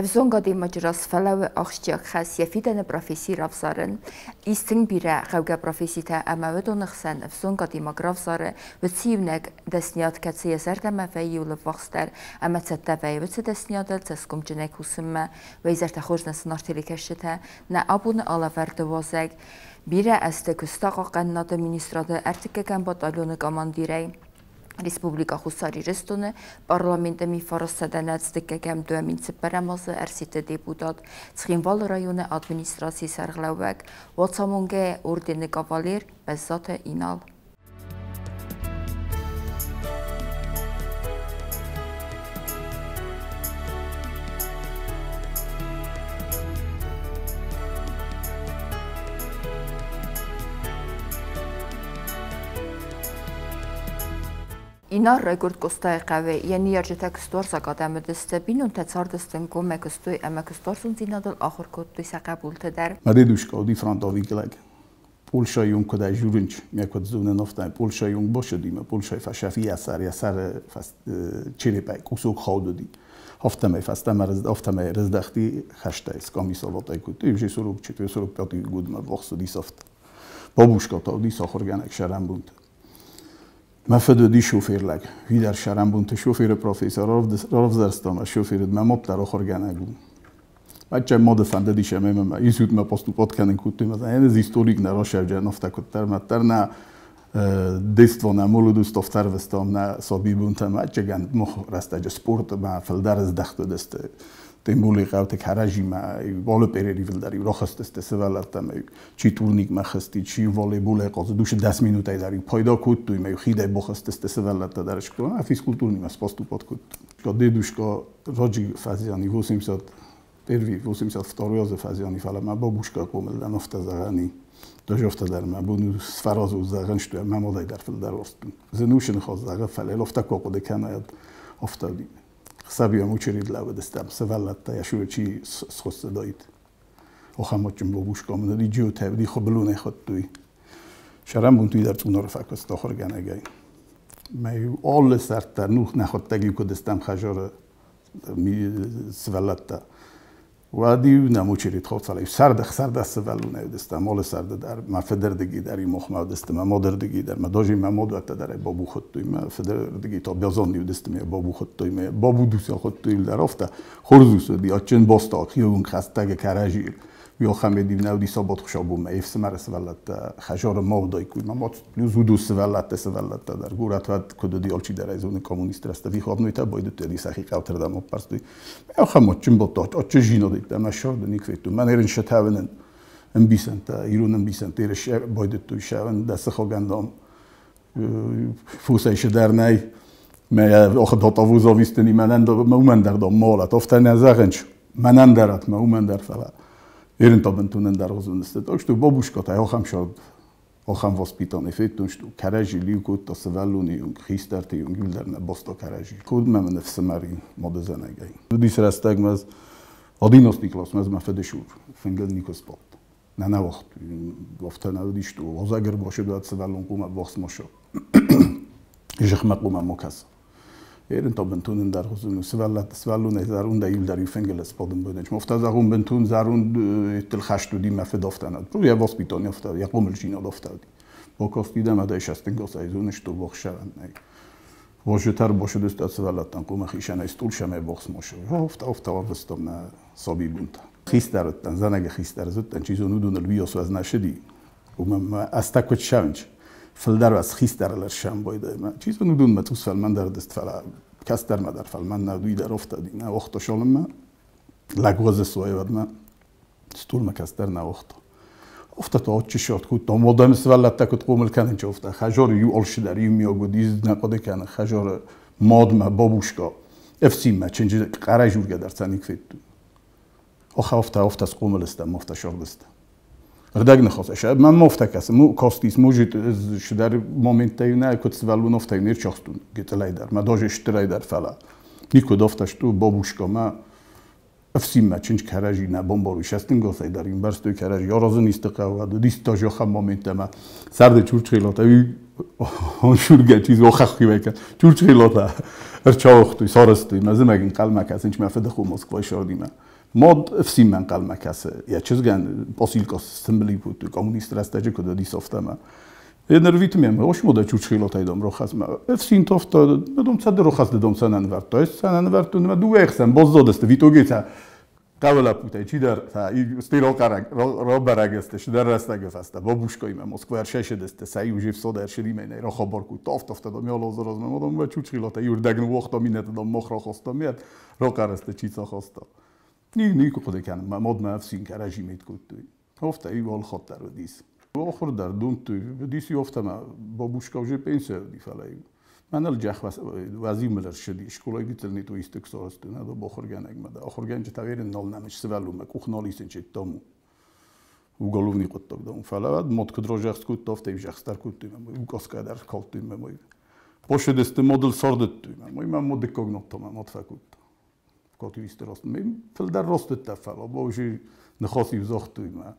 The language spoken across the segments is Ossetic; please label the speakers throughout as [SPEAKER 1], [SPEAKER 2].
[SPEAKER 1] Ӕвзонг адӕймаджы раз фӕлӕууы ахсджиаг хӕс йӕ фидӕны професси равзарын. Ис тынг бирӕ хъӕугӕ професситӕ ӕмӕ уыдоны хсӕн ӕвзонг адӕймаг равзары уыцы иунӕг дӕсниад, кӕцы йӕ зӕрдӕмӕ вӕййы иуыл ӕввахсдӕр ӕмӕ цӕттӕ вӕййы уыцы дӕсниадыл цӕсгомджынӕй кусынмӕ. Уӕ изӕртӕ хорз, нӕ сынаргъ телекӕсджытӕ, нӕ абоны алӕвӕрды уазӕг бирӕ азты куыста хъахъхъӕнынады министрады ӕртыккӕгӕм батальоны командирӕй. Республикӕ Хуссар Ирыстоны парламенты 1995 2004 азы ӕрсидты депутат, Цхинвалы районы администрацийы сӕргълӕууӕг, Уацамонгӕйы ордены кавалер Бӕззаты Инал. Инал райгуырд Къостайыхъӕуы, йӕ ныййарджытӕ куыстуарзаг адӕм уыдысты, бинонтӕ цардысты ӕнгомӕй куыстой ӕмӕ куыстуарзондзинадыл ахуыр кодтой сӕ хъӕбулты дӕр.
[SPEAKER 2] Мӕ дедушка уыди фронтовик лӕг. Польшайон куыд ӕй журынч, мӕ куыд зонын, афтӕ Польшайон босыди, мӕ Польшай фӕсӕф йӕ сӕры черепӕй кусок хауд уыди. Афтӕмӕй фӕстӕмӕ афтӕмӕй рыздӕхти хӕстӕй, скомиссоватай кодтой, уже 44, 45 годмӕ ввахс уыдис афтӕ. Бабушка та уыдис ахуыргӕнӕг сӕрӕнбонты. Мӕ фыд уыди шофер лӕг. Уый сӕрӕнбонты шоферы профессор равзӕрста мӕ шоферы, мӕ мад дӕр ахуыргӕнӕг у. Ачча мады фӕндыдис ӕмӕ мӕ институтмӕ поступать кӕнын кодтой. Ez историк на расевджен афтӕ куыддӕр мӕттӕр нӕ детство нӕ молодость terveztem нӕ сабибонтӕ аччаган мох рӕстӕджы спорт мӕ фылдӕр здӕхт уыдысты. Тем более хъӕуты кӕрӕдзимӕ алы перери фылдӕр рахызтысты сывӕллӕттӕ чи турникмӕ хызти, чи волейболӕй хъазыд, уыцы 10 минутӕй дӕр пайда кодтой, мӕ хидӕй бахызтысты сывӕллӕттӕ дӕр скъола, физкультурнимӕ поступать кодтой. Дедушка раджы фӕзиани 81, 82 азы фӕзиани, фӕлӕ мӕ бабушка хъомыл дӕн, афтӕ зӕгъӕни. Даже афтӕ дӕр мӕ бон сфӕразу зӕгъын, что мӕ мадӕй дӕр фылдӕр уарзтон. Зын у ныхас зӕгъын, фӕлӕ афтӕ куы хъуыды кӕнай, афтӕ уыди. Хсӕвиӕм учерид лӕууыдыстӕм, сывӕллӕттӕ йӕ шуры чи схуыссыдаид. Ахӕм бабушка мын уыди, джиотӕ уыди, хуыбылонӕй хуыдтой. Сӕрӕнбонты уый дӕр Цъунары фӕкуыста ахуыргӕнӕгӕй. Мӕ алы сӕрд дӕр нух нӕхуыдтӕг иу куыдыстӕм хӕдзары сывӕллӕттӕ. Уӕд-иу нӕм учерид хауд, фӕлӕ сӕрды сӕрды сывӕллонӕй уыдыстӕм, алы сӕрды дӕр, мӕ фыдырдыги дӕр мохмӕ уыдысты, мӕ мадырдыги дӕр, мӕ даже мӕ мадуӕттӕ дӕр бабу хуыдтой, мӕ фыдырдыги та Бязанни уыдысты, мӕ бабу хуыдтой, мӕ бабу дуся хуыдтой дӕр афтӕ. Хорз ус уыди, адджын баста, хиуын хӕстӕг кӕрӕдзийыл. Уый нӕ уыди сабат хуыцаубонмӕ ӕфсымӕры сывӕллӕттӕ хӕдзары ма уыдаиккой, мӕ мад плюс уыдон сывӕллӕттӕ дӕр. Горӕт куыд уыди, алчидӕр ӕй зоны, коммунист рӕстӕг хабнуйтӕ байдыдтой, сӕхи хъӕутырдӕм аппӕрстой. Ахӕм адджын бадт, адджын зинад мӕ сӕрды никуы федтон. Мӕн ерын сӕтӕвынӕн ӕмбисӕндтӕ, ирон ӕмбисӕндтӕ ерыс байдыдтой сӕвын, дӕ сыхагӕн дам фосӕй сыдӕр нӕй. Мӕ охыдот авузовистени мӕ уымӕн дӕр дам малат. Афтӕ нӕ зӕгъынч, мӕнӕн дӕр ат, мӕ уымӕн дӕр, фӕлӕ ерын та бынтон ӕндӕргъуызон сты. Так что бабушка та ахӕм сӕрд, ахӕм воспитание федтон, что кӕрӕдзи лиу кодта сывӕллоны онг, хистӕрты онг, иуылдӕр нӕ баста кӕрӕдзи. Код мӕ мын ӕфсымӕри мадызӕнӕгӕй. Уыдис рӕстӕг мӕ 11 классмӕ мӕ фыды шур фынгыл никуы сбадт. Нӕ нӕ уагъд, афтӕ нӕ уыдис, что уазӕг ӕрбацыд, сывӕллон хъуамӕ ввахс ма ссӕуа. Зӕхмӕ хъуамӕ ма кӕса. Ерын та бынтон ӕндӕргъуызон у. Сывӕллонӕй зӕрондӕй иуылдӕр иу фынгыл сбадын байдайынц. Афтӕ зӕгъон, бынтон зӕронд хӕст уыди мӕ фыд афтӕ нӕ. Йӕ воспитание афтӕ, йӕ хъомылдзинад афтӕ уыди. Бакасти дӕм ӕдӕй сӕстынгасӕй зоны, что бахсӕвӕн нӕй. Базытӕ ӕрбацыдысты сывӕллӕттӕн хъуамӕ хицӕнӕй стъол сӕмӕ бахс ма ссӕуа. Афтӕ арвыстам нӕ сабибонтӕ. Хистӕр уыдтӕн, зӕнӕгы хистӕр уыдтӕн, чи зоны, уыдоныл уыйас уӕз нӕ сыди. Уымӕн мӕ азтӕ куыд ссӕуынц, фылдӕр уӕз хистӕрыл ӕрсӕн байдайы. Чи зоны, уыдонмӕ цъус фӕлмӕндӕр уыдысты, фӕлӕ кӕстӕрмӕ дӕр фӕлмӕн нӕ уыд, уый дӕр афтӕ уыди. Нӕ уагъта шалынмӕ, лӕгуӕзы суайы стъолмӕ кӕстӕр нӕ уагъта. Афтӕ та адджын кодтам. Адӕмы сывӕллӕттӕ куыд хъомыл кӕнынц, афтӕ. Хӕдзары иу алчидӕр иумиаг уыд, нӕ хъуыды кӕны хӕдзары мадмӕ, бабушка, ӕфсинмӕ, чынджы хъӕрӕй жургӕ дӕр сӕ никуы федтон. Ох, афтӕ схъомыл стӕм, афтӕ сыгъдыстӕм. Рдӕг ныхас. Мӕн ма афтӕ кӕсы, кастис, может, цыдӕр моменттӕ нӕ, куыд сывӕллон, афтӕ не рчахстон гыццылӕй дӕр, мӕ даже стырӕй дӕр, фӕлӕ никуыд афтӕ что бабушка мӕ ӕфсинмӕ чындз кӕрӕдзи нӕ бамбарой, сӕстынгасӕй дӕр ӕмбӕрстой кӕрӕдзи, аразын исты хъӕуы, уыдис даже ахӕм моменттӕ мӕ сӕрды чурчхелатӕ, шургӕ чи охаххивӕй чурчхелатӕ ӕрчауыгътой, сарӕзтой, мӕ зымӕг ӕнхъӕлмӕ кӕсынц мӕ фыдыхо Москвайы сӕрдимӕ. Мад ӕфсинмӕ ӕнхъӕлмӕ кӕсы йӕ чызгӕн, посилка стымбыл кодтой коммунист рӕстӕджы куыд уыдис, афтӕ. Нырвиты мӕм осмода чучхилотӕй дом рохасмӕ. Ӕфсин тофта, дом цӕд рохас дом цӕнӕн вӕрдта. Эс цӕнӕн вӕрдтун мӕ дыууӕ ӕхсӕн боззадысты витогетӕ хъӕуы лӕппутӕй чидӕр та стирокарӕг робӕрӕг сты чидӕр рӕстӕгы фӕстӕ бабушкаимӕ Москва ӕрсӕсыдысты, сӕ иу жевсода ӕрсыдимӕ нӕ рахабар кодта, афтӕ дом ялозорозмӕ, мадам мӕ чучхилотӕ иурдӕг ныууагъта, минӕты дом мах рахаста, миӕт ракарӕсты чи цахаста. Никуы хъуыды кӕнын, мӕ мад мӕ ӕфсин кӕрӕдзимӕ кодтой. Афтӕ иу алхатт дӕр уыдис. Ахуыр дӕр домдтой, уыдис иу афтӕ мӕ бабушка уже пенсия уыди, фӕлӕ мӕныл джах вазимыл ӕрсыди, скъолайы гыццыл нетуистик сарӕзтой, нӕ ахуыргӕнӕгмӕ дӕ. Ахуыргӕнджытӕ верен нал нӕмыс сывӕллонмӕ къух нал исын чедтам у. Уголовный хъуыддаг дам. Фӕлӕ уӕд мад куыд разӕхст кодта, афтӕ иу зӕхст дӕр кодтой мӕ, указкӕ дӕр калдтой мӕ. Посыдысты мадыл сардыдтой мӕ, мӕ мад дыккаг над мӕ мад фӕкодта. Катюисты рост. Фылдӕр ростыдта, фӕлӕ баужи ныхас-иу загътой мӕ.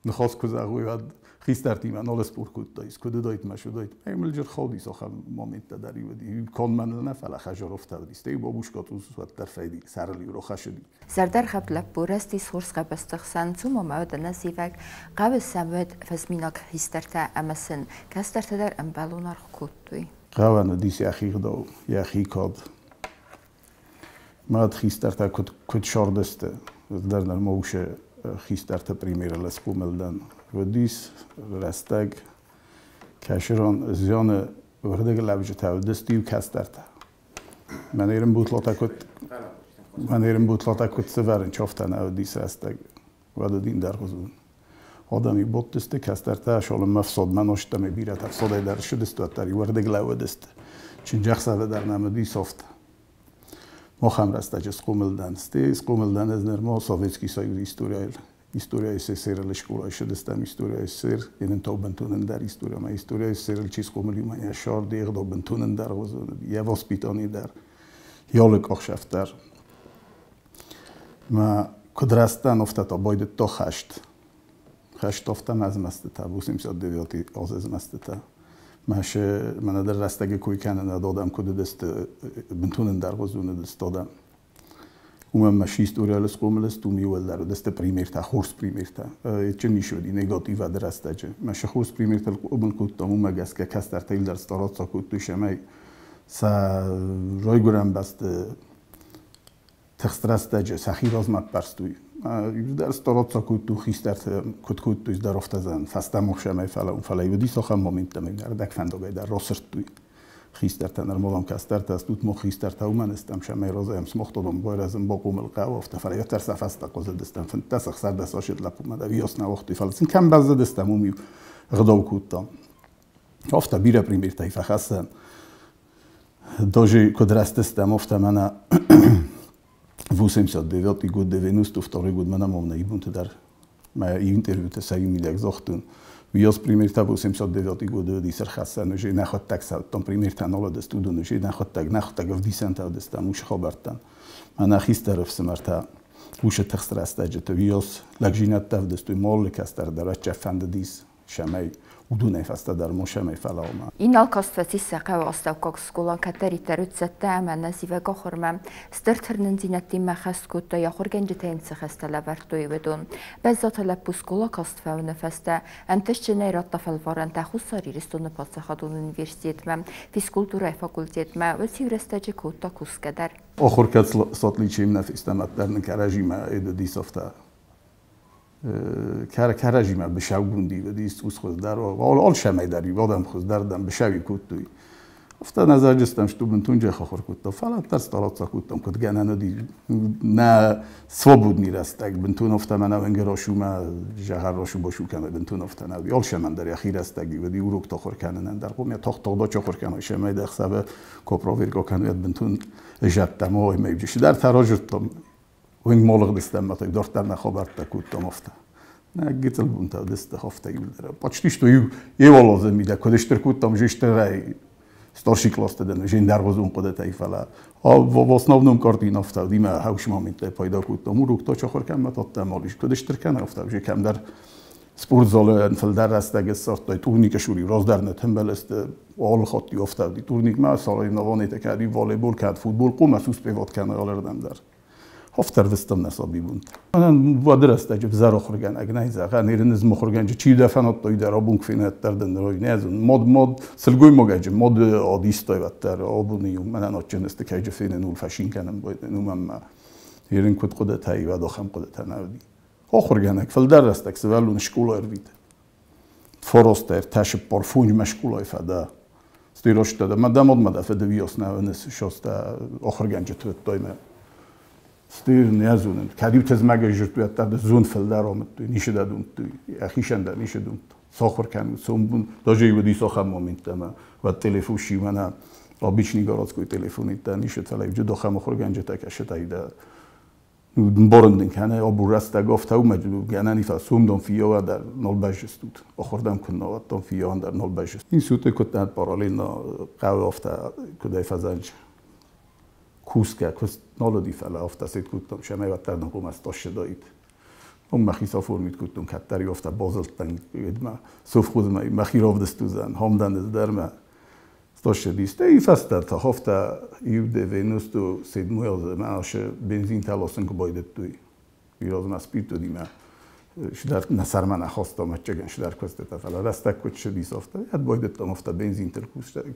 [SPEAKER 2] Ныхас куы зӕгъой, уӕд хистӕртимӕ нал спор кодтаис, куыд уыдаид мӕ суыдаид. Мылджыр хаудис ахӕм моменттӕ дӕр уыди. Канд мӕныл нӕ, фӕлӕ хӕзаровтӕ уыди. Стӕй бабушка цъус уӕддӕр фӕйди, сӕрыл-иу рахӕссыди.
[SPEAKER 1] Зӕрдӕргъӕвд лӕппу рӕзтис хорз хъӕбысты хсӕн, цума ма уӕд ӕнӕзивӕг, хъӕуы сӕм уӕд фӕзминаг хистӕртӕ ӕмӕ сын кӕстӕртӕ дӕр ӕмбӕлон аргъ кодтой.
[SPEAKER 2] Хъӕуӕн уыдис йӕхи гъдау, йӕхи кад. Мад хистӕртӕ куыд сардысты, дӕр нырма усы хистӕрты примерыл схъомыл дӕн. Уыдис рӕстӕг, кӕсырон зианы уырдыг лӕуджытӕ уыдысты иу кӕстӕртӕ. Мӕн ерын бутлатӕ куыд сывӕрын чофтӕ нӕ уыдис рӕстӕг. Уӕд уыдин дӕргъуызон. Адӕми бодтысты кӕстӕртӕ, шолыммӕ фсодмӕ нозтӕм бирӕтӕ фсодӕй дӕр ссыдысты, уӕддӕр иуӕрдыг лӕууыдысты. Чынджӕхсӕвы дӕр нӕм уыдис офтӕ. Махӕм рӕстӕджы схъомыл дӕн. Стӕй схъомыл дӕн ӕз нырма Советский Союз историяйыл. Историяйы СССР-ыл скъолайы ссыдыстӕм историяйы СССР, йын бынтон ӕндӕр история. Мӕ историяйы СССР-ыл чи схъомыл, уымӕн йӕ сӕрды ӕгъдау бынтон ӕндӕр уыдзӕн. Йӕ воспитание дӕр, йӕ алы къахсӕф дӕр. Мӕ куыд рӕзтӕн, афтӕ та байдыдта хӕст. Хӕст афтӕ мӕ змӕстытӕ, 89 азы змӕстытӕ. Мӕ мӕнӕ дӕр рӕстӕджы кой кӕнын, адӕм куыд уыдысты, бынтон ӕндӕргъуызон уыдысты адӕм. Уымӕн мӕ историяйыл схъомыл сты, уым иуӕлдӕр уыдысты примертӕ, хорз примертӕ. Чын ис уыди негативады рӕстӕджы. Мӕ хорз примертыл хъомыл кодтам, уымӕ гӕсгӕ кӕстӕртӕ дӕр стараться кодтой, цӕмӕй сӕ райгуырӕн бӕсты тыхст рӕстӕджы сӕхи размӕ ӕппӕрстой. Дӕр стараться кодтой хистӕрты куыд кодтой, дӕр афтӕ зӕн фӕстӕмӕ сӕмӕй фӕлӕ фӕлӕ уыдис ахӕм моменттӕ, мӕ ӕрдӕг фӕндагӕй дӕр расырдтой хистӕртӕ, нырмалам кӕстӕртӕ, стут мо хистӕртӕ, уымӕн стӕм сӕмӕй разӕм смохтодон байрӕзын бахъомыл хъӕуы, афтӕ, фӕлӕ йӕ сӕ фӕстӕ хъуызыдыстӕм 15-16 азы лӕппумӕ дӕр иос нӕ уагътой, фӕлӕ сын кӕм баззадыстӕм, уым-иу ӕгъдау кодтам. Афтӕ бирӕ примертӕй фӕхӕссӕн. Даже куыд рӕзтыстӕм, афтӕ мӕнӕ 89 год, 92 год, мӕнӕ ма нӕ ибунты дӕр мӕ интервьюты сӕ мидӕг загътон. Виос примертӕ 89 год уыдис ӕрхӕссӕн, уже нӕхуӕдтӕг цӕудтон примертӕ нал уыдысты уыдон, уже нӕхуӕдтӕг ӕвдисӕнтӕ уыдыстӕм уыцы хабӕрттӕн. Мӕнӕ хистӕр ӕфсымӕртӕ уыцы тыхст рӕстӕджыты виос лӕгдзинӕдтӕ ӕвдыстой, моллы кӕстӕр дӕр ӕччӕ фӕндыдис, сӕмӕй уыдонӕй фӕстӕдӕр мо сӕмӕй фӕлӕумӕ.
[SPEAKER 1] Инал каст фӕцис сӕ хъӕуы астӕуккаг скъола, кӕддӕриддӕр уыд цӕттӕ ӕмӕ ӕнӕзивӕг ахуырмӕ. Стыр тырнындзинӕдтимӕ хӕст кодта, йӕ ахуыргӕнджытӕ йын цы хӕстӕ лӕвӕрдтой, уыдон. Бӕззаты лӕппу скъола каст фӕуыны фӕстӕ ӕнтыстджынӕй радта фӕлварӕнтӕ Хуссар Ирыстоны паддзахадон университетмӕ, физкультурӕйы факультетмӕ, уыцы рӕстӕджы кодта кусгӕ дӕр.
[SPEAKER 2] Ахуыр кӕд с отличием нӕ фестӕм, уӕддӕр нын кӕрӕдзимӕ уыдис афтӕ. Кӕрӕдзимӕ бысӕугунди уыдис цъус хуыздӕр, алцӕмӕй дӕр иу адӕм хуыздӕр дӕм бысӕуи кодтой. Афтӕ нӕ зӕрджыстӕм, что бынтон джех ахуыр кодтам, фӕлӕ дӕр стараться кодтам, куыд гӕнӕн уыди. Нӕ свободный рӕстӕг бынтон афтӕ мӕнӕ уӕнгы расумӕ, зӕгъӕр расу-басу кӕнӕ бынтон афтӕ нӕ уыди. Алцӕмӕн дӕр йӕхи рӕстӕг уыди урокты ахуыр кӕнынӕн дӕр. Хъуамӕ тагъд-тагъд ахуыр кӕной, сӕмӕй дӕ ӕхсӕвы ко проверка кӕнуӕд бынтон зӕдтӕм, ой, мӕ дӕр та разырдтам. Уынг молыгъдыстӕм, мӕ дарддӕр нӕ хабӕрттӕ кодтам афтӕ. Нӕ гыццыл бунтӕ уыдысты афтӕ иуылдӕр. Почти что иу еуалозы мидӕг куыд стыр кодтам, же стырӕй старший классты дӕн, же ӕндӕргъуызон хъуыдытӕй, фӕлӕ в основном картин афтӕ уыди, мӕ хӕус моменттӕй пайда кодтам. Уроктӕ ахуыр кӕнмӕ тадтам алис. Куыд стыр кӕны, афтӕ же кӕмдӕр спортзалы фылдӕр рӕстӕг ссардтай турникы сури, раздӕр нӕ тымбыл сты, алы хатт иу афтӕ уыди. Турникмӕ соревнованиетӕ кӕд волейбол, кӕд футбол, хъуамӕ успевать кӕны алырдӕм дӕр. Афтӕ рвыстам нӕ сабибонтӕ. Мӕнӕн уӕды рӕстӕджы взӕр ахуыргӕнӕг нӕй зӕгъӕн, ирын ӕз мыхуыргӕнджы чи дӕ фӕнадтой дӕр абон куы фенӕддӕр дын ой нӕ зон. Мод мод сылгоймагӕджы мод адистой вӕддӕр абоны иу мӕнӕн адджын сты кӕйджы фенын ул фӕшин кӕнын байдын уымӕн мӕ ирын куыд хъуыдытӕ и уӕд ахӕм хъуыдытӕ нӕ уыди. Ахуыргӕнӕг фылдӕр рӕстӕг сывӕллоны скъола ӕрвиты. Форостер тӕсыппор фуньмӕ скъолайы фӕдӕ. Стыростӕ дӕ мӕ дӕ модмӕ дӕ фыды виос нӕ ыныс состӕ ахуыргӕнджыты уыдтой мӕ. Стыр нӕ зонын. Кӕд иу тызмӕгӕй жырдтой, ӕддӕр зон фылдӕр амыдтой, ницы дӕ думдтой, йӕхицӕн дӕр ницы думдтой. Сахуыр кӕнут, сомбон. Даже уыдис ахӕм моменттӕ ӕмӕ уӕд телефон сси мӕнӕ обычный городской телефон ницы, фӕлӕ иу ахӕм ахуыргӕнджытӕ кӕсытӕй дӕ мбарын дын кӕнӕ абон рӕстӕг афтӕ у, мӕ гӕнӕн и сомдон фиййауа дӕр нал бӕззыстут. Ахуырдӕм куыннӕ уадтон, фиййауӕн дӕр нал бӕззыст. Институты куыдтӕн параллельно хъӕуы афтӕ куыдӕй фӕзӕнджы. Кусгӕ куыст нал уыди, фӕлӕ афтӕ цыд кодтон, цӕмӕй уӕддӕр ногомӕ стассыдаид. Уым мӕхи саформит кодтон, кӕддӕр иу афтӕ базылдтӕн мӕ совхозмӕ, мӕхи равдыст уыдзӕн, хамдӕн дӕр мӕ стассыди. Стӕй фӕстӕ та афтӕ иу 97 азы мӕ асы бензинтӕ ласын куы байдыдтой. Уый спирт уыди мӕ сидӕр нӕ сӕрмӕ нӕ хастам, ӕччеген сидӕр куыстытӕ, фӕлӕ рӕстӕг куыд цыдис афтӕ, ӕд байдыдтам афтӕ бензинтыл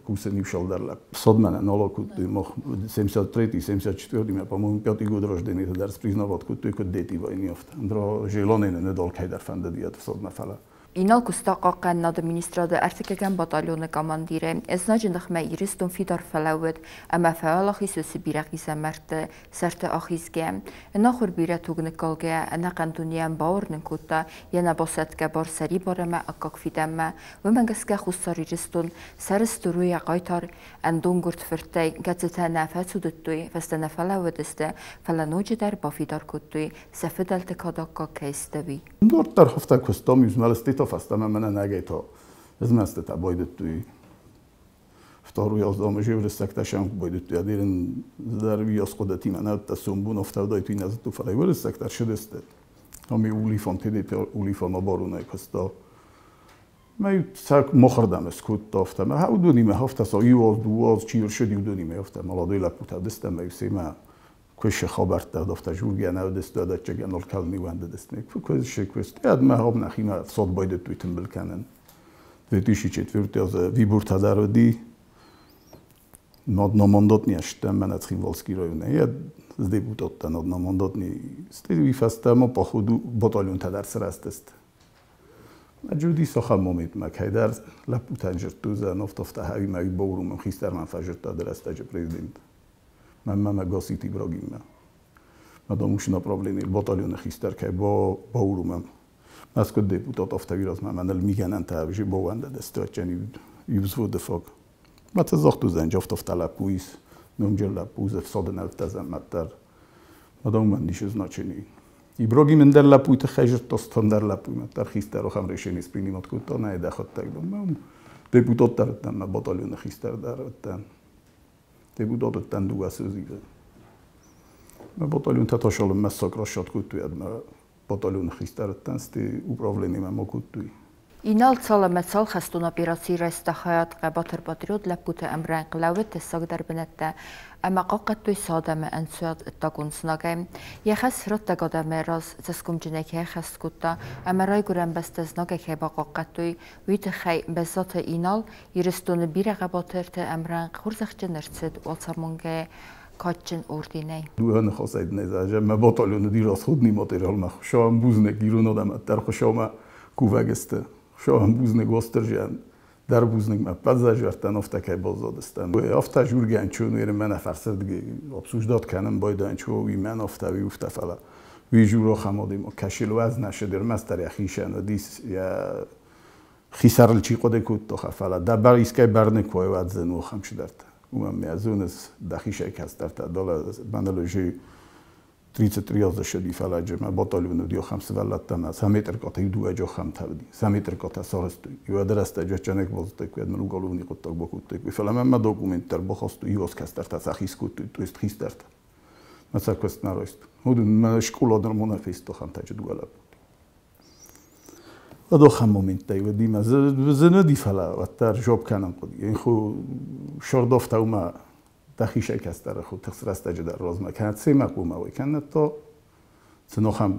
[SPEAKER 2] кусын иу шалдӕр лӕп. Садмӕ нал кодтой, мах 73 74 мӕ, по-моему, пятый год рождения дӕр признавать кодтой, куыд дети войны афтӕ. Андра желание не дал кӕйдӕр фӕндыди ӕд фӕлӕ.
[SPEAKER 1] Инал куыста хъахъхъӕнынады министрады ӕртыккӕгӕм батальоны командирӕй. Знаджы ныхмӕ Ирыстон фидар фӕлӕууыд ӕмӕ фӕуӕлахиз уыцы бирӕ хъизӕмӕртты сӕрты ахизгӕ. Ӕнахуыр бирӕ туг ныккалгӕ, ӕнӕхъӕн дунейӕн бауырнын кодта йӕ нӕбасӕтгӕ бар сӕрибар ӕмӕ аккаг фидӕнмӕ. Уымӕ гӕсгӕ Хуссар Ирыстон сӕрыстыр у йӕ хъайтар ӕндонгуырд фырттӕй, кӕцытӕ нӕ фӕцудыдтой, фӕстӕ нӕ фӕлӕууыдысты, фӕлӕ ноджыдӕр бафидар кодтой, сӕ фыдӕлты кад аккаг кӕй сты, уый.
[SPEAKER 2] Дарддӕр афтӕ куыстам, иу змӕлыстытӕ фӕстӕмӕ мӕнӕн ӕгайтӕ змӕстытӕ байдыдтой. Второй аз уырыссӕгтӕ сӕм байдыдтой, адерын дӕр виос хъуыдытимӕ нӕ уыдтӕ сомбон афтӕ уыдаид, уый нӕ зыдтой, фӕлӕ уырыссӕгтӕ ссыдысты. Ами улифон ТДТ улифон оборонӕй куыста. Мӕ цӕк мохырдӕм скодта афтӕ. Мӕ уыдонимӕ афтӕ со иу аз, дыууӕ аз чи ӕрсыди, уыдонимӕ афтӕ молодой лӕппутӕ уыдысты ӕмӕ семӕ куысы хабӕрттӕ афтӕ жургӕ нӕ уыдысты, ӕдӕччеген нал калын уӕндыдысты. Куысы куыст. Ӕд мӕ хоб нӕхимӕ фсад байдыдтой тымбыл кӕнын. 2004 азы вибуртӕ дӕр уыди. Одномандатный стӕм мӕнӕ Цхинвалский районӕй. Ӕз депутат дӕн одномандатный. Стӕй уый фӕстӕ ма походу батальонтӕ дӕр сырӕзтысты. Уыдис ахӕм моментмӕ, кӕйдӕр лӕппутӕн жырдтой, афтӕ хӕуимӕ баурумӕм хистӕрмӕ фӕжырдта рӕстӕджы президент. Мӕнмӕ мӕ Гаситы Ибрагиммӕ. Мӕ домуши направление батальоны хистӕр кӕй баурумӕм. Мӕ куыд депутат афтӕ виразмӕ мӕныл мигӕнӕнтӕ ӕвзы бауӕндыдысты ӕччен иу взводы фаг. Мӕ це загътузӕн джафтафта лӕппу ис, номджын лӕппу, ӕфсады нӕуттӕзӕн мӕддӕр. Мӕ домӕн ницы значение. Ибрагим ӕндӕр лӕппуйы тыххӕй зыдта, ӕндӕр лӕппуйы мӕддӕр хистӕр ахӕм решение принимать кодта, нӕ дӕхӕддӕг дом. Депутат дӕр уыдтӕн, мӕ батальоны хистӕр дӕр уыдтӕн. Депутат уыдтӕн дыууӕ созивы. Мӕ батальон тӕташалын мӕ сакрашат кодтой, ӕд мӕ батальоны хистӕр уыдтӕн, сты управлениемӕ ма кодтой.
[SPEAKER 1] Инал цал ӕмӕ цал хӕстон операцийы райста хайад, хъӕбатыр патриот лӕппуты ӕмрӕнхъ лӕууыд тӕссагдӕр бынӕттӕ ӕмӕ хъахъхъӕдтой сӕ адӕмы ӕнцойад ӕддагон знагӕй. Йӕ хӕс раттӕг адӕмы раз цӕсгомджынӕй кӕй ӕххӕст кодта ӕмӕ райгуырӕн бӕстӕ знагӕй кӕй бахъахъхъӕдтой, уый тыххӕй Бӕззаты Инал Ирыстоны бирӕ хъӕбатырты ӕмрӕнхъ хорзӕхджын ӕрцыд Уӕлцамонгӕйы кадджын орденӕй.
[SPEAKER 2] Дыууӕ ныхасӕй дын ӕз мӕ батальоны расходный материал мӕ Хуыцауӕн бузныг ирон адӕмӕн дӕр Хуыцаумӕ кувӕг сты. Хуыцауӕн бузныг Уастырджийӕн дӕр бузныг мӕ пӕдзӕжӕртӕн афтӕ кӕй баззадыстӕм. Афтӕ жургӕн чон уый мӕнӕ фӕрсырдыгӕй обсуждать кӕнын байдайын чо уый мӕн афтӕ уый уфтӕ, фӕлӕ уый журо хамадим кӕшил уӕз нӕ ӕрмӕстдӕр йӕхицӕн уыдис йӕ хисӕрыл чи хъуыды кодта, фӕлӕ дӕ бар искӕй бӕрны куы уӕдзӕн ахӕм чидӕртӕ. Уымӕн мӕ зоныс дӕхицӕй кӕстӕртӕ дӕлӕ мӕныл уже 33 азы ссыди, фӕлӕ мӕ батальоны уыди ахӕм сывӕллӕттӕ мӕ сӕ метркъатӕ иу дыууӕ ахӕмтӕ уыди. Сӕ метркъатӕ сарӕзтой. Иу рӕстӕджы ӕчченек базыдтой, куы мын уголовный хъуыддаг бакодтой. Фӕлӕ мӕ мӕ документ дӕр бахастой, иу аз кӕстӕртӕ сӕхи скодтой, то есть хистӕртӕ. Мӕ сӕ куыст нӕ райстой. Уыдон мӕ скъола дӕр ма нӕ фесты ахӕмтӕ дыууӕ лӕппу. Уӕд ахӕм моменттӕй уыди мӕ зын уыди, фӕлӕ уӕддӕр жоп кӕнын хъуыди. Ху шордофтау мӕ Дӕхи кӕстӕры ху тыхст рӕстӕджы дӕр размӕ кӕнӕ цемӕ хъумӕ уый кӕнӕ то цынохам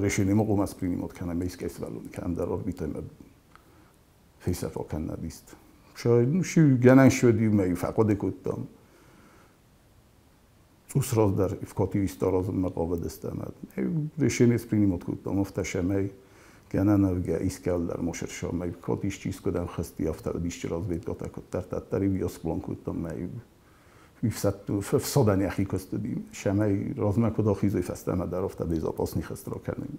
[SPEAKER 2] решение хъумӕ принимать кӕнӕ мейскӕй свалун кӕнӕ дӕр орбитӕмӕ фесӕфа кӕнӕ дист. Ши гӕнӕн шөди мӕ фӕхъуыды кодтам. Цъус раздӕр вкотивисты аразынмӕ хъавыдыстӕм. Решение принимать кодтам, афтӕ сӕмӕй гӕнӕн ӕвгӕ искӕлдӕр мошерша мӕ кот исчи искодӕм хызти, афтӕ исчи разведкатӕ коддӕр, таттар иу план кодтам мӕ фсадӕн йӕхи куыстыди. Сӕмӕй размӕ куыд ахизой, фӕстӕмӕ дӕр афтӕ безопасный хызт ракӕнын.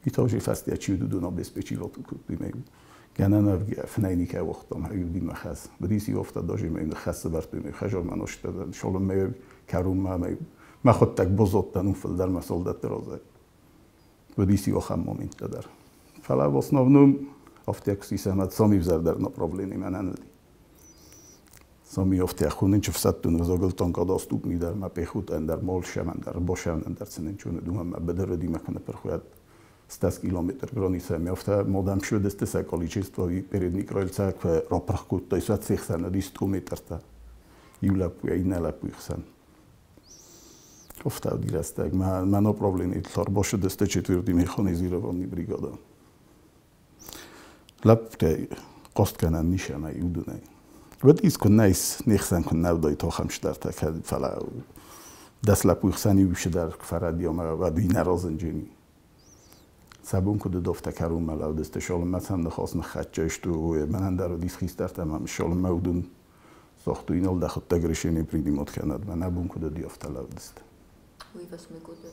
[SPEAKER 2] Итажи фӕстӕ чи уыдон обеспечивать кодтой мӕ гӕнӕн ӕвгӕ фынӕй никӕй уагътам, иу хӕс. Бдиси афтӕ даже мӕ хӕс сӕвӕрдтой мӕ хӕжармӕ ностӕ, шолым мӕ кӕрунмӕ мӕ мӕхуыдтӕг бозоттӕн фылдӕр мӕ солдатты разӕй. Бдиси ахӕм моменттӕ дӕр. Фӕлӕ в основном афтӕ куы сами взӕрдӕр направление мӕнӕн уыди. Сами афтӕ хунын фсӕддон взагылтан доступни дӕр мӕ пехот ӕндӕр молшем ӕндӕр бошем ӕндӕр цынын чуны дума мӕ быдыры мӕ кӕнӕ перхуят 100 километр граница ми афтӕ модам шөдесте са количество передний крыльца рапрах кодтой са цехсӕн 100 метртӕ. Иу лӕппу иннӕ лӕппуйы хсӕн. Афтӕ уыди рӕстӕг. Мӕ направление бошедесте четвертый механизированный бригада. Лӕппутӕ хъаст кӕнӕн нишӕмӕй уыдонӕй. Уӕд искуы нӕйс нехсӕн куы нӕ уыдаид ахӕм стӕртӕ, кӕд фӕлӕ дӕс лӕппуйы хсӕн иу дӕр куы фӕрӕдийа ӕмӕ уӕд иннӕ разынджын. Сӕ бон куыд уыд, афтӕ кӕронмӕ лӕудысты. Шолыммӕ сӕм ныхас ныххӕццӕ сты, мӕнӕн дӕр уыдис хистӕртӕ ӕмӕ шолыммӕ уыдон загътой, инал дӕхуыдтӕг решение принимать кӕнӕд, мӕнӕ бон куыд уыди, афтӕ лӕудысты.
[SPEAKER 1] Уый восьмой годы.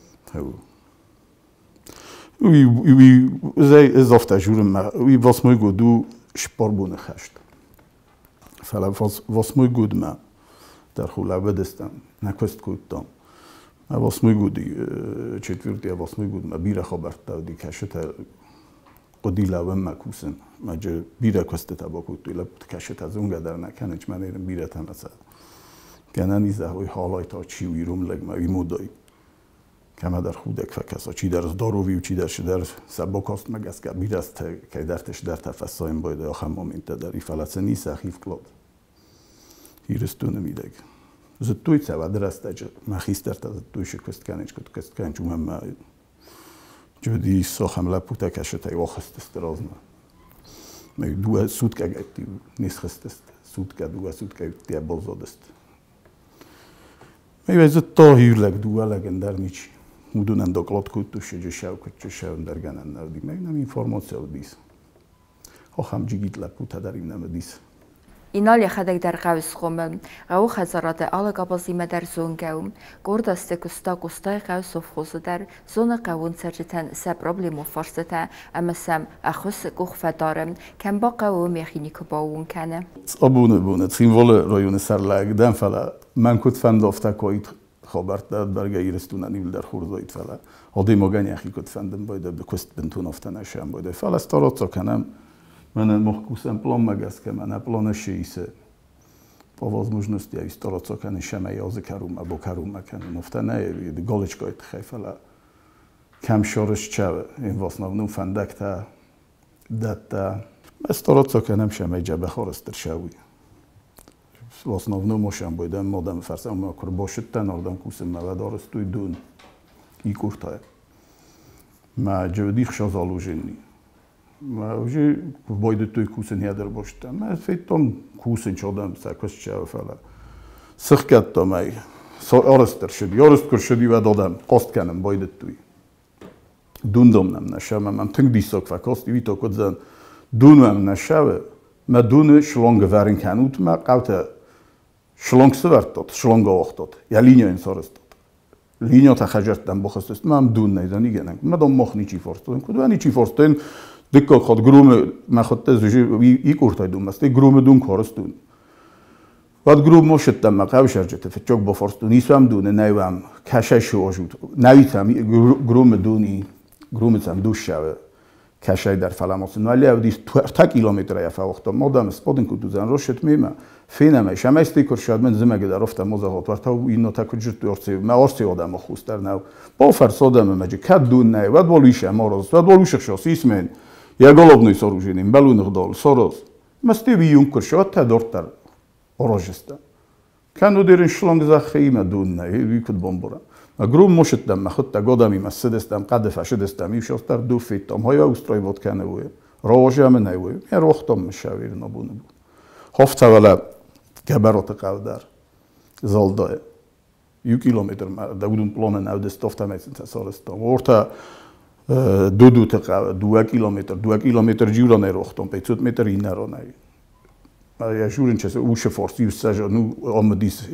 [SPEAKER 2] Уый ez афтӕ журын мӕ уый восьмой год у спорбоны хӕст. Фӕлӕ восьмой годмӕ дӕр ху лӕууыдыстӕм, нӕ куыст кодтам. Восьмой годы, четвертый восьмой годмӕ бирӕ хабӕрттӕ уыди, кӕсытӕ хъуыди лӕууынмӕ кусын. Мӕ бирӕ куыстытӕ бакодтой лӕппуты, кӕсытӕ зонгӕ дӕр нӕ кӕнынц, мӕ нерын бирӕтӕ мӕ сӕ гӕнӕн ис, hogy халайта чи у ирон лӕг мӕ уый модой. Кӕмӕдӕр худӕг фӕкӕса, чидӕр здоровый, чидӕр сидӕр сӕ бакастмӕ гӕсгӕ бирӕ кӕйдӕртӕ сидӕртӕ фӕсайын байдайы ахӕм моменттӕ дӕр, фӕлӕ сын ис сӕхи вклад Ирыстоны мидӕг. Зыдтой сӕ уӕды рӕстӕджы, мӕ хистӕртӕ зыдтой сӕ куыст кӕнын, куыд куыст кӕнын, уымӕн мӕ уыдис ахӕм лӕппутӕ кӕсытӕй ахызтысты размӕ. Мӕ дыууӕ суткӕгӕйтты не схызтысты, суткӕ, дыууӕ суткӕйы баззадысты. Мӕ зыдта иу лӕг, дыууӕ лӕг, ӕндӕр ничи. Уыдонӕн доклад кодтой, сӕ куыд сӕ ӕндӕр гӕнӕн нӕ уыди. Мӕ нӕм информаци уыдис. Ахӕм джигит лӕппутӕ дӕр нӕм уыдис.
[SPEAKER 1] Инал йӕхӕдӕг дӕр хъӕуы схъомыл. Хъӕуы хӕдзарады алы габазимӕ дӕр зонгӕ у. Къорд азты куыста Къостайы хъӕуы совхозы дӕр, зоны хъӕууон цӕрджытӕн сӕ проблемон фарстытӕ ӕмӕ сӕм ӕххуысы къух фӕдары. Кӕм бахъӕуы, уым йӕхи никуы баууон кӕны.
[SPEAKER 2] Абоны боны Цхинвалы районы сӕрлӕг дӕн, фӕлӕ мӕн куыд фӕнды, афтӕ куы хабӕрттӕ бӕргӕ Ирыстонӕн иуылдӕр хорз уаид, фӕлӕ адӕймагӕн йӕхи куыд фӕндын байдайы, куыст бынтон афтӕ нӕ сӕмбӕлы. Фӕлӕ стараться кӕнӕм, мӕнӕ мах кусӕм планмӕ гӕсгӕ, мӕнӕ планы исы по возможности стараться кӕнын сӕмӕй азы кӕронмӕ бакӕронмӕ кӕнын. Афтӕ нӕ галочкӕйы тыххӕй, фӕлӕ кӕм сарӕзтӕуы, в основном фӕндӕгтӕ, дӕттӕ. Стараться кӕнӕм сӕмӕй дзӕбӕх арӕзт ӕрцӕуой. В основном ошам модам фӕрцы, ӕмӕ куы рбасыдтӕн ардӕм кусынмӕ, уӕд арӕзтой дон икъуртӕй. Мӕ джевди хсӕз алуженни. Мӕ уже байдыдтой кусын йӕ бастӕ. Мӕ федтон кусын чадӕм сӕ куыст чӕуы, фӕлӕ сыхгӕдтам ӕй. Арӕзт ӕрцыди, арӕзт куы рцыди, уӕд адӕм хъаст кӕнын байдыдтой. Дундом нӕм нӕ сӕ, мӕм тынг диссаг фӕкасти, уый та куыд дзӕн, дун мӕм нӕ сӕуы, мӕ дуны шланг ӕвӕрын кӕнут, мӕ хъӕутӕ шланг сӕвӕрдтат, шланг ауагътат, йӕ линия йын сарӕзтат. Линиятӕ хӕдзӕрттӕм бахызтысты, мӕм дун нӕй дзӕн, мӕ дам мах ничи фарстон. Куыд уӕ ничи фарстон, дыккаг хатт Грумы мӕ хуыдта икъуртӕй дунмӕ, стӕй Грумы дун карстон. Уӕд Груммӕ ссыдтӕн мӕ хъӕусӕрджыты фыццаг бафарстон, ис уӕм дуны, нӕй уӕм, кӕсӕй сыуазут, нӕ сӕм Грумы дуни, Грумы сӕм дуссӕуы кӕсӕй дӕр фӕлӕ сын уӕле уыдис 3 километрӕй фӕуагътам, мадам спадын куыд уыдзӕн, рашет мемӕ, фенӕм ӕй, сӕмӕй стӕй куы рсад, мӕн зымӕгы дӕр афтӕ мозагъот, уӕртӕ иннӕтӕ куыд зыдтой орци, мӕ орци адӕмы хус дӕр нӕу. Бафӕрс адӕмы мӕджы, кӕд дун нӕй, уӕд уал исӕм араз, уӕд уал усыхсас, исмен, йӕ головной сооружение, мбӕлуны гъдал, сараз. Мӕ стӕй уый куы рсад, та дарддӕр аразджыстӕ. Кӕннод шлангзаххиимӕ дун нӕй, куыд бомбора. Ма грум мошыдтам, ма худта годами, ма ссыдыстам, хъӕды фӕсыдыстам, иу шостар дуффиттам, хойва устроивот кӕнӕ Рожа нӕ уой. Ме рохтам мшавир на буну. Хофтавала габароты хъӕу дӕр. Залдайы. 1 километр да удун планен аудестофтамецинца сарастам. Орта Дудуты хъӕу 2 километр, 2 километр джуране рохтам, 500 метр иннаронай. Я журинчес ушефорс юссажа ну омдис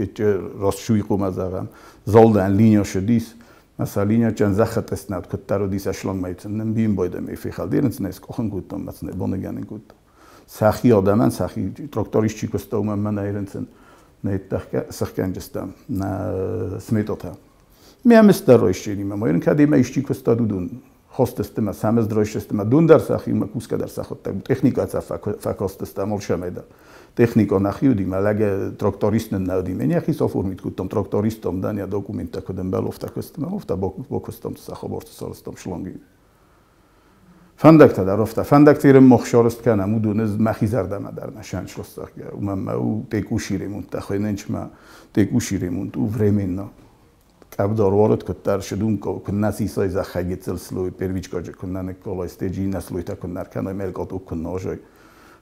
[SPEAKER 2] расшуйқумазагам. Залдан линия шдис. Масалан линия чан захатеснат куттародис ашлангмайцен нем бим бойдем эфихалдирнц нес кохен гуттам мацне бонеганен гуттам. Сахи адаман сахи тракторисчи костауман манайренцен неттахка сахканджестам на сметота. Миамесдароишчени ма моирн кадима ишчи костадудун хостестема სამეზდროიშესტემა დუნდარ სახი მა კუსკადარ სახოტა ტექნიკაცა ფაკოსტესტა მოლშამედა ტექნიკო ნახიუდი მა лаге тракторისტენ ნავდი მენი ახი სოფორმით კუტომ тракторისტომ დანია დოკუმენტა ქოდენ ბელოფთა ქოსტმა ოფთა ბოქოსტომ სახობორთ სოლოსტომ შლონგი ფანდაქთა და როფთა ფანდაქტირე მოხშოროსტკანა მუდუნეს მახიზარდა მადარნა შანშლოსახგა უმამა у текущий ремонт тахвененчма текущий ремонт у временно кабдор ворот коттар шедунко куннаси сой захагецел слуй первичка же куннане колой стеджи слуй та куннар каной мелкот укунножой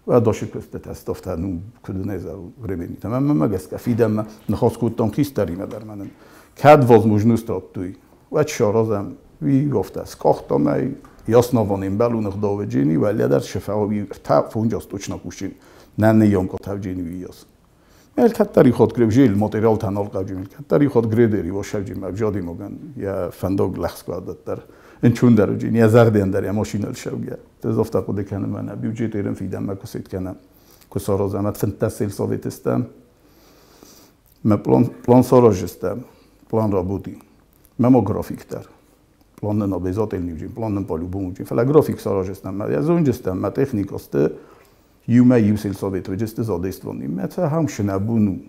[SPEAKER 2] ва доши костета стофта ну кудунеза времени там мама гаска фидама нахоскутом хистари мадар кад возможность оттуй ва чорозам ви гофта скохтомай ясновоним белунах доведжини ва ледар шефави та фунҷас точно кушин нане йонко тавджини виос мел каттари ход гребжил материал танал қавҷи мел каттари ход грейдери вошавҷи мабжоди моган я фандог лахсквадаттар энчундар ҷин я зардендар я машинал шавга тезофта қуде кана мана бюджет эрен фидам макусит кана кусорозамат фентасил советестам ма план сорожестам план работы мамо графиктар планен обязательный ҷин планен по-любому ҷин фала график сорожестам ма я зунҷестам ма техникосте юма юсил советоџесте задействовани. Меца хам шнабуну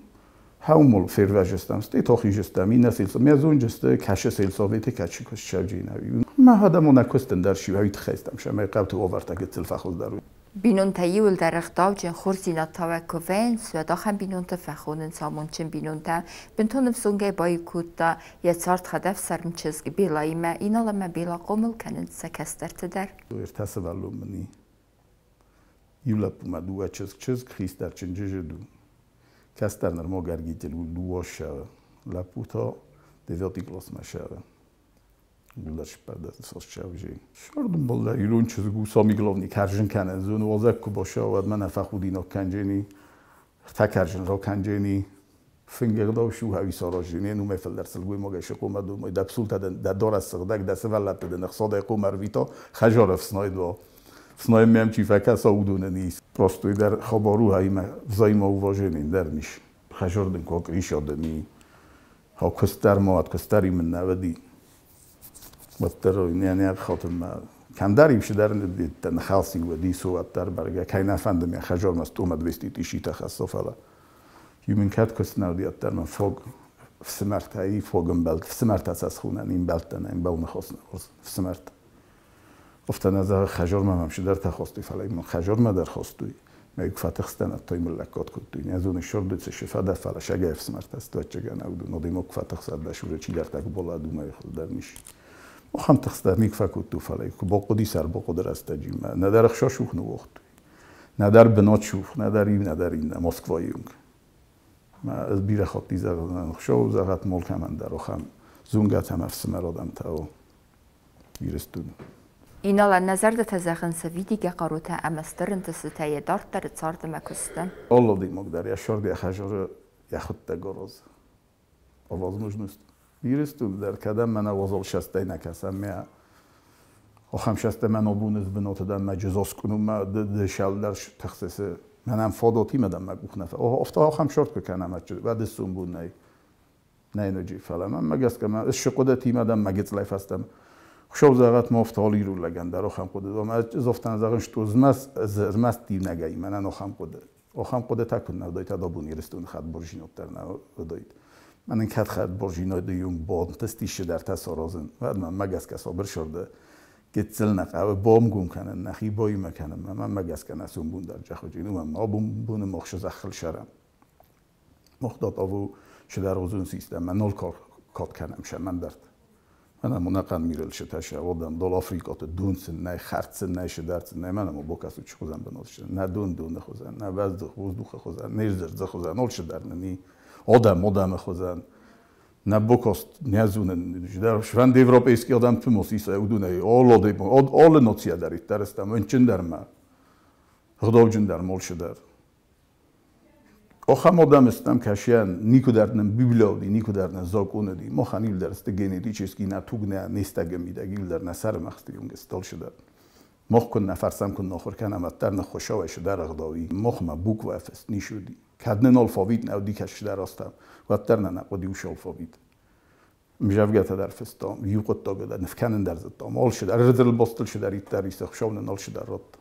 [SPEAKER 2] хаумол ферважестам сте тохижестам ина силсо ме зунҷесте каше силсовети качикос шавҷинави. Ма хадамона костен дар шивавит хестам шаме қабту оварта гецел фахоз дару.
[SPEAKER 1] Бинонта иуылдӕр ӕгъдауджын хорздзинад куы вӕййынц, уӕд ахӕм бинонтӕ фӕхонынц амондджын бинонтӕ. Бынтон ӕвзонгӕй баиу кодта йӕ цард хӕдӕфсарм чызг Белаимӕ. Инал ӕмӕ Бела хъомыл кӕнынц сӕ кӕстӕрты дӕр.
[SPEAKER 2] Ӕртӕ сывӕллон мын и. Иу лӕппу мӕ дыууӕ чызг, чызг хистӕр чынджызы ду. Кӕстӕр нырма гӕргител у дыууӕ лӕппу та девятый классмӕ шӕры. Шордум болла ирон чызг у самый главный каржин кӕнӕн зон уазӕг куы баша, уӕд мӕнӕ фӕхудинаг кӕнджени, такаржин ракӕнджени, фынгӕгъдау шу хави саражини, ну мефелдер сылгоймагӕй шықома думай, да псулта да дорас сыгъдӕг, да сывӕллӕтты дын ӕхсадӕй хъом ӕрвита, хӕжар ӕфснайдва. Фснайм мӕм чи фӕкӕса, уыдонӕн ис. Просто дӕр хабару хаимӕ взаимоуважение дӕр нис. Хӕжар дын куы акъриса дӕми, ха куыстдӕр ма уӕд куыстдӕр мын нӕ уыди. Уӕддӕр не хатынмӕ кӕмдӕр иу сидӕр ныхалси уыди, со уӕддӕр бӕргӕ, кӕй нӕ фӕнды мӕ хӕжармӕ стомӕ 200 тысячи хӕсса, фӕлӕ иу мын кӕд куыст нӕ уыди, уӕддӕр мын фог фсымӕртӕй фог ӕмбӕлд, фсымӕртӕ сӕ схонӕн ӕмбӕлттӕ нӕ ӕмбал ныхас нӕ фсымӕртӕ. Офта нӕ зӕгъы, хӕжармӕ мӕм сидӕртӕ хастой, фӕлӕ мын хӕжармӕ дӕр хастой. Мӕ фӕтыхстӕн, ӕдтой мын лӕггад кодтой. Нӕ зоны сордыцы фӕдӕ, фӕлӕ сӕгӕй ӕфсымӕртӕ стуӕччӕгӕн ӕвдун, одимок фӕтыхсад дӕ шуры чидӕртӕ куы балад, уымӕй хуыздӕр нис. Охам тыхстӕр ник фӕкодтой, фӕлӕ куы бахъуыди сӕр бахъуыды рӕстӕджы мӕ нӕдӕр ӕхсӕшух ныууагътой, нӕдӕр бынатшух, нӕдӕр иу, нӕдӕр иннӕ Москвайы онг. Мӕ ӕз бирӕ хатти зӕгъдзынӕн, Хуыцау зӕгъӕт молкӕмӕн дӕр охам зонгӕтӕм ӕфсымӕр адӕмтӕ о Ирыстоны.
[SPEAKER 1] Иналӕн нӕ зӕрдӕтӕ зӕгъынц ӕвидигӕ хъарутӕ ӕмӕ стыр ӕнтыстытӕ йӕ дарддӕры цард ӕмӕ куысты.
[SPEAKER 2] Алы адӕймаг дӕр йӕ сӕрд йӕ хӕжары йӕхуыдтӕг аразы. По возможности. Ирыстоны дӕр кӕдӕм мӕнӕ уазал шӕстӕй нӕ кӕсӕм, мӕ ахӕм шӕстӕ мӕн абоны бынаты дӕн мӕ джызоскъуыну мӕ дышӕл дӕр тыхсысы. Мӕнӕн фадатимӕ дӕн мӕ къух нӕ Офта ахӕм шорт куы кӕнӕм, уӕд ссомбон нӕй. Нӕй ноджы, фӕлӕ мӕнмӕ гӕсгӕ мӕ ссыхъуыдытимӕ дӕн мӕ гыццылӕй фӕстӕмӕ. Хуыцау зӕгъӕт ма офта алы ирон лӕгӕн дӕр ахӕм хъуыды. Ӕмӕ ӕз офтӕн зӕгъын, что змӕст иунӕгӕй мӕнӕн ахӕм хъуыды. Ахӕм хъуыдытӕ куы нӕ уыдаид, абон Ирыстоны хӕдбарзинад дӕр нӕ уыдаид. Мӕнӕн кӕд хӕдбарзинады онг бантыстис чидӕртӕ саразын, уӕд мӕнмӕ гӕсгӕ сабыр сырды гыццыл нӕ хъӕуы бамгом кӕнын, нӕхи баимӕ кӕнын, мӕнмӕ гӕсгӕ нӕ сомбон дӕр джахуджин, уымӕн абон боны махсы зӕххыл сӕрӕм. Мохдат аву шидар система нол кат кӕнӕм шӕмӕндӕрт. Мӕнӕ мо нӕхъӕн мирел шетӕшӕ одам дол Африкаты дунцын нӕй, хӕрдцын нӕй, шидарцын нӕй, мӕнӕ мо бокасу чхузан бынол нӕ дун дуны хузан, нӕ воздух воздуха хузан, не зӕрдзы хузан, ол шидар ни одам одамы хузан. На бокост не зунен, шванд европейский одам тумос иса удуней, олоде, оле ноция дарит, дарестам, өнчиндерма. Гдовджиндар молшидар. Охам одаместам кашиан никударнен библиоди, никударнен законоди, мохан илдерсте генетически на тугне нестагемида гилдер на сармахсти юнгес толшидар. Мох кун нафарсам кун нохор канам аттар хошава шидар ағдави, мохма буква фест нишуди. Каднен алфавит навди кашидар астам, ваттар на нақоди уш алфавит. Мжавгата дар фестам, юқоттага нефканен дар заттам, ол шидар, рдл бастл шидар иттар иса хшавнен ол шидар рот.